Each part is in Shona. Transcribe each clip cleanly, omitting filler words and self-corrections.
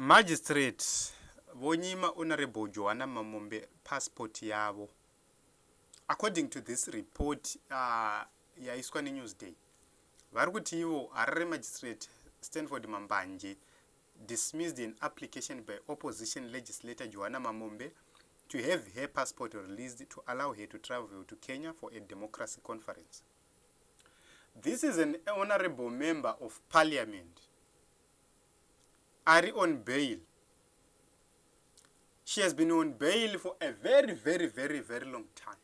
Magistrate vonyima Honourable Johanna Mamombe passport yavo. According to this report yaiswa neNewsday, vari kuti ivo Harare Magistrate Stanford Mambanje dismissed an application by opposition legislator Johanna Mamombe to have her passport released to allow her to travel to Kenya for a democracy conference. This is an honorable member of parliament ari on bail. She has been on bail for a very, very, very, very long time.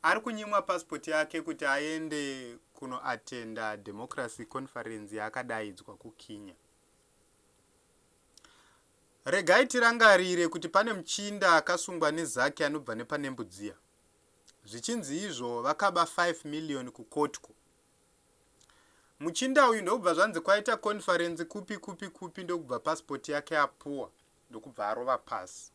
Ari kunyimwa passport yake kuti aende kunoatenda democracy conference yaakadaidzwa kuKenya. Regai tirangarire kuti pane muchinda akasungwa nezake anobva nepanembudziya, zvichinzi izvo vakaba 5 million kuCottco. Muchinda uyu ndokubva zvanzi kwaita conference kupi kupi kupi, ndokubva passport yake apuwa, ndokubva arova pasi.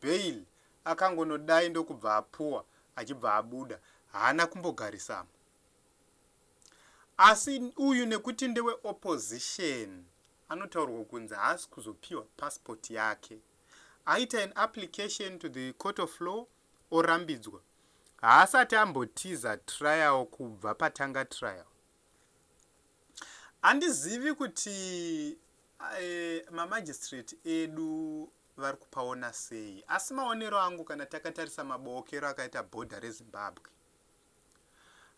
Bail akangonodai ndokubva apuwa, achibva abuda, haana kumbogarisamo. Asi uyu, nekuti ndeweopposition, anotaurwa kunzi haasi kuzopiwa passport yake. Aita an application to the court of law, orambidzwa. Haasati ambotiza trial kubva patanga trial. Handizivi kuti mamagistrate edu vari kupaona sei, asi maonero angu, kana takatarisa mabookero akaita bhodha reZimbabwe,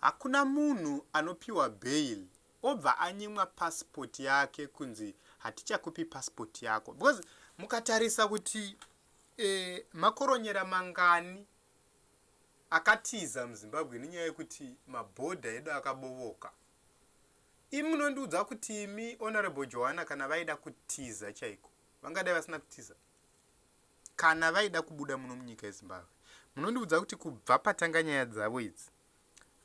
hakuna munhu anopiwa bail obva anyimwa pasipoti yake kunzi hatichakupi pasipoti yako, because mukatarisa kuti makoronyera mangani akatiza muZimbabwe nenyaya yekuti mabhodha edu akabovoka. Imi munondiudza kuti imi Honorable Johanna, kana vaida kutiza chaiko, vangadai vasina kutiza? Kana vaida kubuda muno munyika yeZimbabwe, munondiudza kuti kubva patanga nyaya dzavo idzi,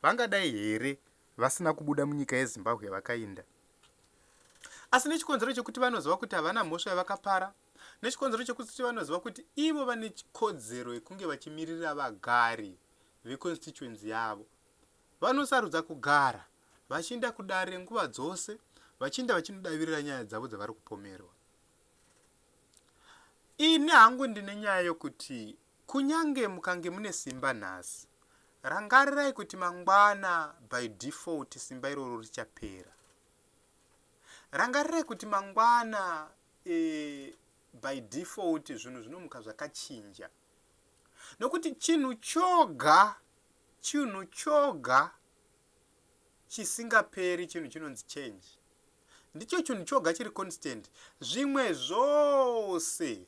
vangadai here vasina kubuda munyika yeZimbabwe vakainda? Asi nechikonzero chekuti vanoziva kuti havana mhosva yavakapara, nechikonzero chekuti vanoziva kuti ivo vane kodzero yekunge vachimiririra vagari veconstituency yavo, vanosarudza kugara vachiinda kudare nguva dzose, vachiinda vachinodavirira nyaya dzavo dzavari kupomerwa. Ini hangu ndine nyaya yokuti kunyange mukange mune simba nhasi, rangarirai kuti mangwana by default simba iroro richapera. Rangarirai kuti mangwana by default zvinhu zvinomuka zvakachinja, nokuti chinhu choga chisingaperi chinhu chinonzi change. Ndicho chinhu choga chiri constant. Zvimwe zvose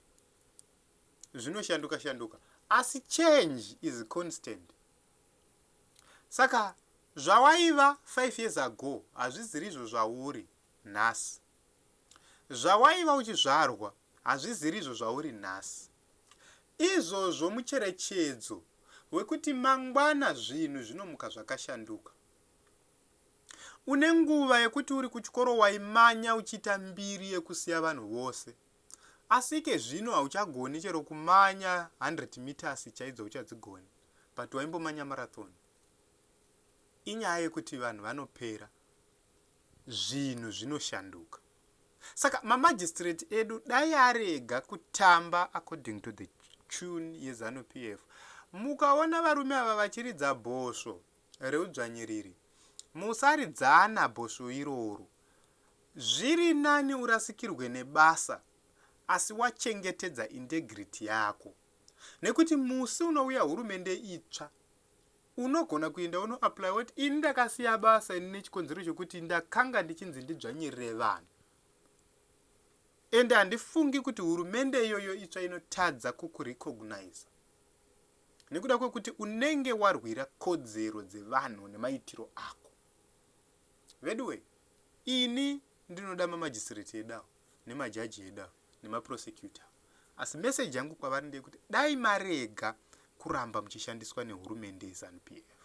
zvinoshanduka shanduka, asi change is constant. Saka zvawaiva 5 years ago hazviziri izvo zvauri nhasi. Zvawaiva uchizvarwa hazviziri izvo zvauri nhasi. Izvozvo mucherechedzo wekuti mangwana zvinhu zvinomuka zvakashanduka. Une nguva yekuti uri kuchikoro waimanya uchiita mbiri yekusiya vanhu vose, asi ike zvino hauchagoni chero kumanya 100 meters chaidzo uchadzigoni, but waimbomanya marathon. Inyaya yekuti vanhu vanopera, zvinhu zvinoshanduka. Saka mamagistrate edu dai arega kutamba according to the tune yeZANU PF. Mukaona varume ava vachiridza bhosvo reudzvanyiriri, musaridzana bhosvo iroro. Zviri nani urasikirwe nebasa asi wachengetedza integrity yako, nekuti musi unouya hurumende itsva unogona kuenda unoapply woti, "Ini ndakasiya basa ini nechikonzero chokuti ndakanga ndichinzi ndidzvanyirire vanhu." Ende handifungi kuti hurumende iyoyo itsva inotadza kukurecogniza nekuda kwekuti unenge warwira kodzero dzevanhu nemaitiro ako. Veduwe, ini ndinoda mamagistrate edawo, nemajaji edawo, nemaprosecutor, asi meseji yangu kwavari ndeyekuti dai marega kuramba muchishandiswa nehurumende yeZANU PF.